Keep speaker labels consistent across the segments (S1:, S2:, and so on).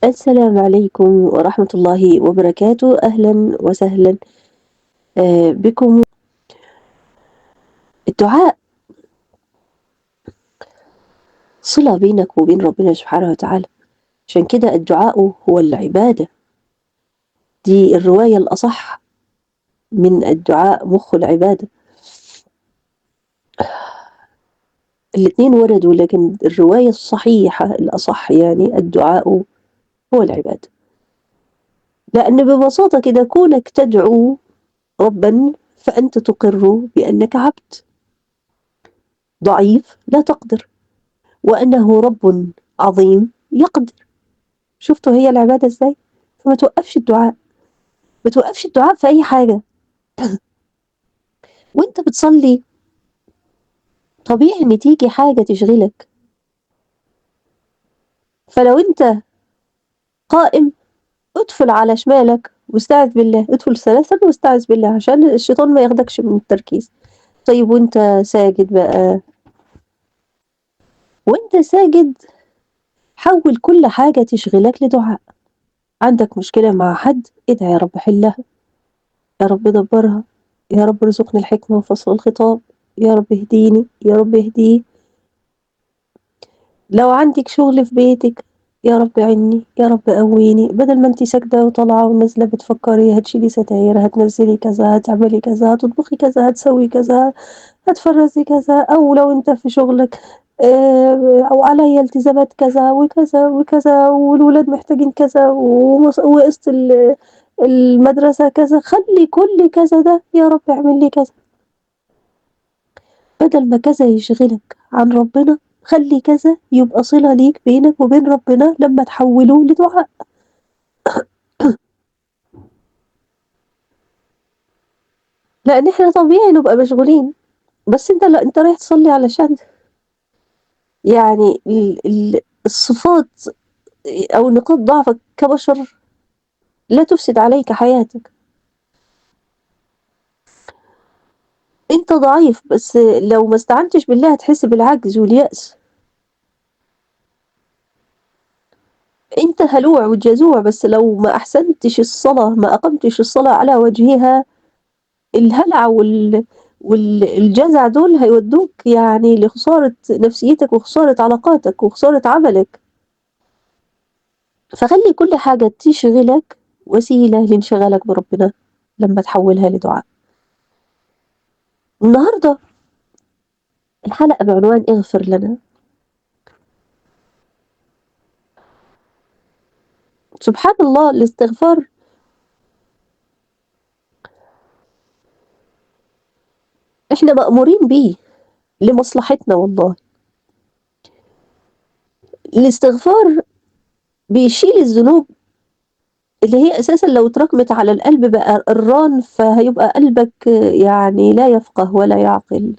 S1: السلام عليكم ورحمة الله وبركاته. أهلا وسهلا بكم. الدعاء صلة بينك وبين ربنا سبحانه وتعالى، عشان كده الدعاء هو العبادة. دي الرواية الأصح من الدعاء مخ العبادة. الاثنين وردوا، لكن الرواية الصحيحة الأصح يعني الدعاء هو العبادة، لأن ببساطة كده كونك تدعو ربا فأنت تقر بأنك عبد ضعيف لا تقدر، وأنه رب عظيم يقدر. شفتوا هي العبادة إزاي؟ فما توقفش الدعاء، ما توقفش الدعاء في أي حاجة. وانت بتصلي طبيعي ان تيجي حاجة تشغلك، فلو انت قائم ادخل على شمالك واستعذ بالله، ادخل ثلاثا واستعذ بالله عشان الشيطان ما ياخدكش من التركيز. طيب وانت ساجد بقى، وانت ساجد حول كل حاجة تشغلك لدعاء. عندك مشكلة مع حد، ادعي يا رب حلها، يا رب دبرها، يا رب ارزقني الحكمة وفصل الخطاب، يا رب اهديني، يا رب اهديه. لو عندك شغل في بيتك، يا رب عني، يا رب قويني. بدل ما انت ساجدة وطالعة ونازلة بتفكري هتشيلي ستاير، هتنزلي كذا، هتعملي كذا، هتطبخي كذا، هتسوي كذا، هتفرزي كذا، أو لو انت في شغلك أو عليا التزامات كذا وكذا وكذا، والولاد محتاجين كذا، وقسط المدرسة كذا. خلي كل كذا ده يا رب اعمل لي كذا. بدل ما كذا يشغلك عن ربنا، خلي كذا يبقى صلة ليك بينك وبين ربنا لما تحوله لدعاء. لأن احنا طبيعي نبقى مشغولين، بس انت لا، انت رايح تصلي علشان يعني الصفات أو نقاط ضعفك كبشر لا تفسد عليك حياتك. انت ضعيف، بس لو ما استعنتش بالله هتحس بالعجز واليأس. انت هلوع وجزوع، بس لو ما أحسنتش الصلاة، ما أقمتش الصلاة على وجهها، الهلع والجزع دول هيودوك يعني لخسارة نفسيتك وخسارة علاقاتك وخسارة عملك. فخلي كل حاجة تشغلك وسيلة لانشغالك بربنا لما تحولها لدعاء. النهاردة الحلقة بعنوان اغفر لنا. سبحان الله، الاستغفار احنا مأمورين بيه لمصلحتنا. والله الاستغفار بيشيل الذنوب اللي هي أساسا لو اتراكمت على القلب بقى الران، فهيبقى قلبك يعني لا يفقه ولا يعقل.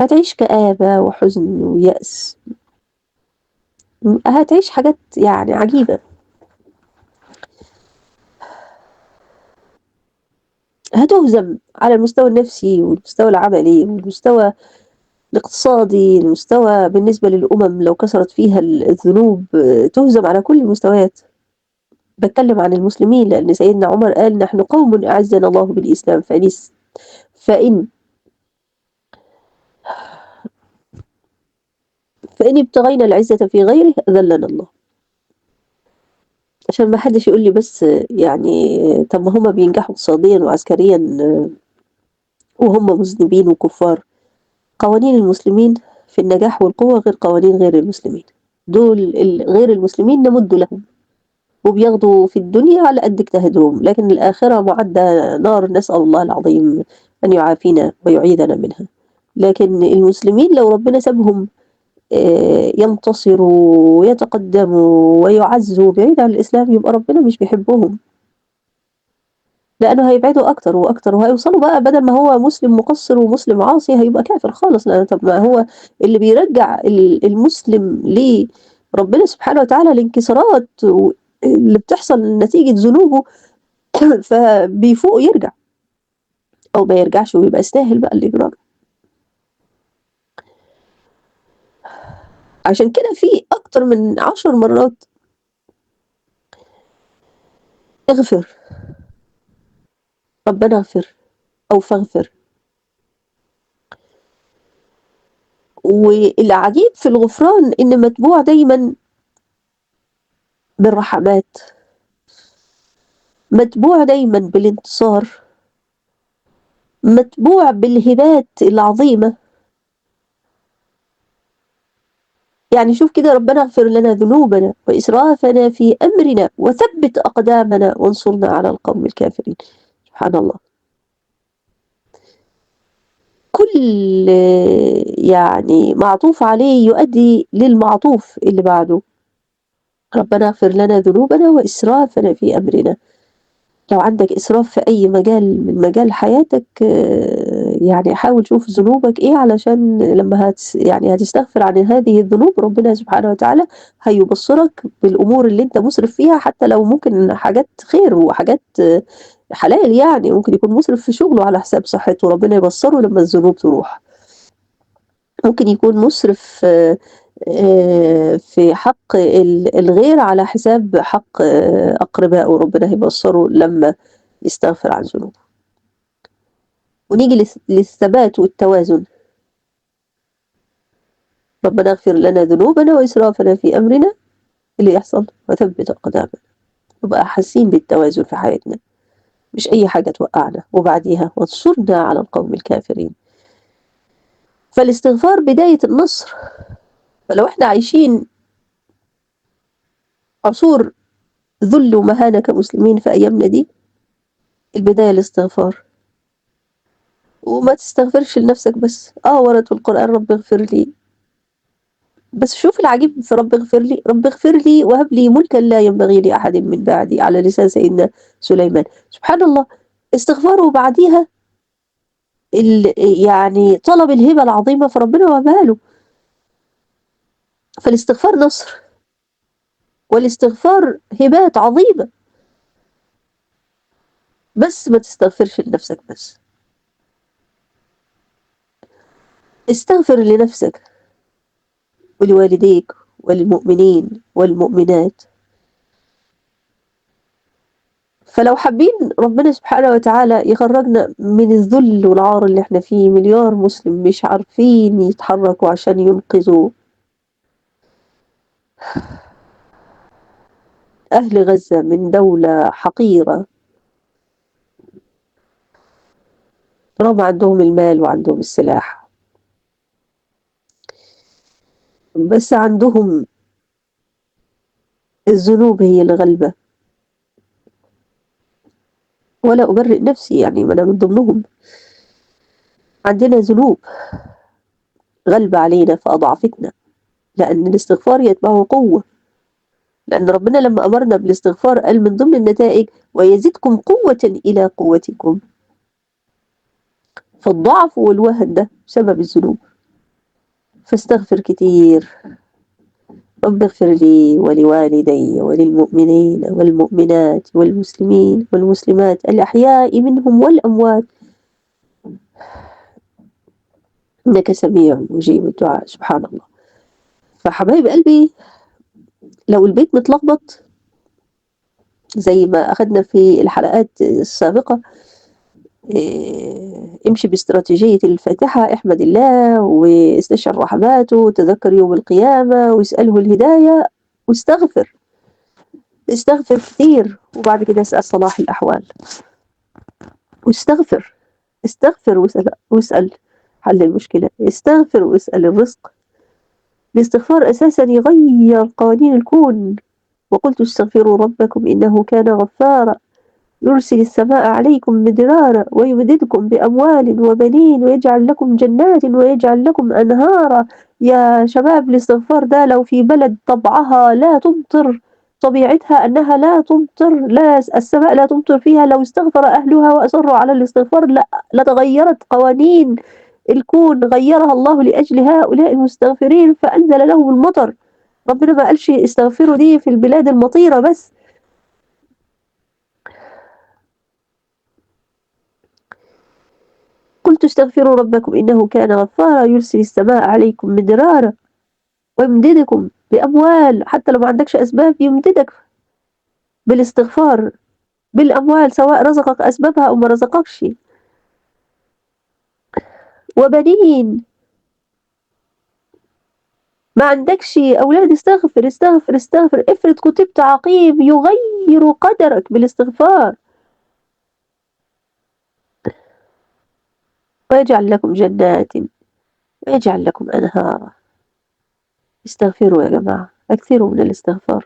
S1: هتعيش كآبة وحزن ويأس، هتعيش حاجات يعني عجيبة. هتهزم على المستوى النفسي والمستوى العملي والمستوى الاقتصادي، المستوى بالنسبة للأمم لو كثرت فيها الذنوب تهزم على كل المستويات. بتكلم عن المسلمين لأن سيدنا عمر قال نحن قوم أعزنا الله بالإسلام، فإن ابتغينا العزة في غيره أذلنا الله. عشان ما حدش يقول لي بس يعني طب ما هما بينجحوا اقتصاديا وعسكريا وهم مذنبين وكفار. قوانين المسلمين في النجاح والقوة غير قوانين غير المسلمين. دول غير المسلمين نمد لهم وبياخدوا في الدنيا على قد اجتهادهم، لكن الآخرة معدة نار، نسأل الله العظيم أن يعافينا ويعيذنا منها. لكن المسلمين لو ربنا سابهم ينتصروا ويتقدموا ويعزوا بعيد عن الإسلام، يبقى ربنا مش بيحبهم، لأنه هيبعدوا أكتر وأكتر وهيوصلوا بقى بدل ما هو مسلم مقصر ومسلم عاصي هيبقى كافر خالص. لأن طب ما هو اللي بيرجع المسلم لربنا سبحانه وتعالى الانكسارات اللي بتحصل نتيجة ذنوبه فبيفوق يرجع، أو ما يرجعش ويبقى يستاهل بقى اللي يجرى. عشان كده في أكتر من 10 مرات اغفر، ربنا اغفر أو فاغفر. والعجيب في الغفران إن متبوع دايمًا بالرحمات، متبوع دايمًا بالانتصار، متبوع بالهبات العظيمة. يعني شوف كده، ربنا اغفر لنا ذنوبنا وإسرافنا في أمرنا وثبت أقدامنا وانصرنا على القوم الكافرين. سبحان الله. كل معطوف عليه يؤدي للمعطوف اللي بعده. ربنا اغفر لنا ذنوبنا وإسرافنا في أمرنا. لو عندك إسراف في أي مجال من مجال حياتك، حاول شوف ذنوبك إيه، علشان لما هتستغفر عن هذه الذنوب ربنا سبحانه وتعالى هيبصرك بالأمور اللي أنت مسرف فيها، حتى لو ممكن حاجات خير وحاجات حلال، ممكن يكون مسرف في شغله على حساب صحته، ربنا يبصره لما الذنوب تروح. ممكن يكون مسرف في حق الغير على حساب حق أقربائه، ربنا هيبصره لما يستغفر عن ذنوبه. ونيجي للثبات والتوازن. ربنا اغفر لنا ذنوبنا وإسرافنا في أمرنا، اللي يحصل وثبت أقدامنا، نبقى حاسين بالتوازن في حياتنا، مش أي حاجة توقعنا. وبعديها وانصرنا على القوم الكافرين. فالاستغفار بداية النصر. فلو احنا عايشين عصور ذل ومهانة كمسلمين في أيامنا دي، البداية الاستغفار. وما تستغفرش لنفسك بس، ورد في القرآن رب اغفر لي، بس شوف العجيب في رب اغفر لي، رب اغفر لي وهب لي ملكا لا ينبغي لأحد من بعدي، على لسان سيدنا سليمان. سبحان الله، استغفاره بعديها طلب الهبة العظيمة فربنا وهبها له. فالاستغفار نصر، والاستغفار هبات عظيمة، بس ما تستغفرش لنفسك بس، استغفر لنفسك ولوالديك وللمؤمنين والمؤمنات. فلو حابين ربنا سبحانه وتعالى يخرجنا من الذل والعار اللي احنا فيه، مليار مسلم مش عارفين يتحركوا عشان ينقذوا أهل غزة من دولة حقيرة، رغم عندهم المال وعندهم السلاح، بس عندهم الذنوب هي الغلبة. ولا أبرئ نفسي، ما أنا من ضمنهم، عندنا ذنوب غلبة علينا فأضعفتنا، لأن الاستغفار يتبعه قوة. لأن ربنا لما أمرنا بالاستغفار قال من ضمن النتائج ويزيدكم قوة إلى قوتكم. فالضعف والوهن ده بسبب الذنوب، فاستغفر كتير. رب اغفر لي ولوالدي وللمؤمنين والمؤمنات والمسلمين والمسلمات الأحياء منهم والأموات إنك سميع مجيب الدعاء. سبحان الله. فحبايب قلبي، لو البيت متلخبط زي ما أخدنا في الحلقات السابقة، امشي باستراتيجية الفاتحة، احمد الله واستشعر رحماته وتذكر يوم القيامة واسأله الهداية واستغفر، استغفر كثير، وبعد كده اسأل صلاح الأحوال، واستغفر، استغفر واسأل حل المشكلة، استغفر واسأل الرزق. الاستغفار أساسا يغير قوانين الكون. وقلت استغفروا ربكم إنه كان غفارا يرسل السماء عليكم مدرارا ويمددكم بأموال وبنين ويجعل لكم جنات ويجعل لكم أنهارا. يا شباب، الاستغفار ده لو في بلد طبعها لا تمطر، طبيعتها أنها لا تمطر، لا السماء لا تمطر فيها، لو استغفر أهلها وأصروا على الاستغفار لتغيرت قوانين الكون، غيرها الله لأجل هؤلاء المستغفرين فأنزل لهم المطر. ربنا ما قالش استغفروا دي في البلاد المطيرة بس. قلت استغفروا ربكم إنه كان غفارا يرسل السماء عليكم مدرارا ويمددكم بأموال، حتى لو ما عندكش أسباب يمددك بالاستغفار بالأموال، سواء رزقك أسبابها أو ما رزقكش. وبنين، ما عندكش أولاد، استغفر استغفر استغفر. افرض كتبت عقيم، يغير قدرك بالاستغفار. ويجعل لكم جنات ويجعل لكم أنهارا. استغفروا يا جماعة، أكثروا من الاستغفار.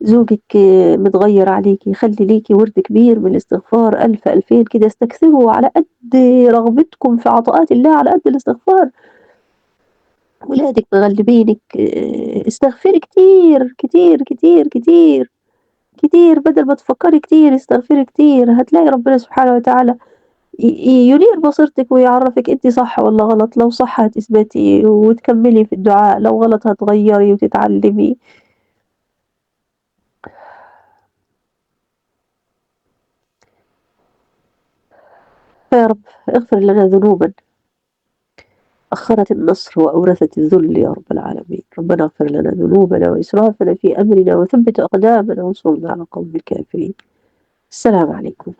S1: زوجك متغير عليكي، خلي ليكي ورد كبير من الاستغفار، 1000 2000 كده، استكثروا على قد رغبتكم في عطاءات الله، على قد الاستغفار. ولادك مغلبينك، استغفري كتير كتير كتير كتير كتير، بدل ما تفكري كتير استغفري كتير، هتلاقي ربنا سبحانه وتعالى ينير بصيرتك ويعرفك انت صح ولا غلط. لو صح هتثبتي وتكملي في الدعاء، لو غلط هتغيري وتتعلمي. يا رب اغفر لنا ذنوبا أخرت النصر وأورثت الذل يا رب العالمين. ربنا اغفر لنا ذنوبنا وإسرافنا في أمرنا وثبت أقدامنا وانصرنا على القوم الكافرين. السلام عليكم.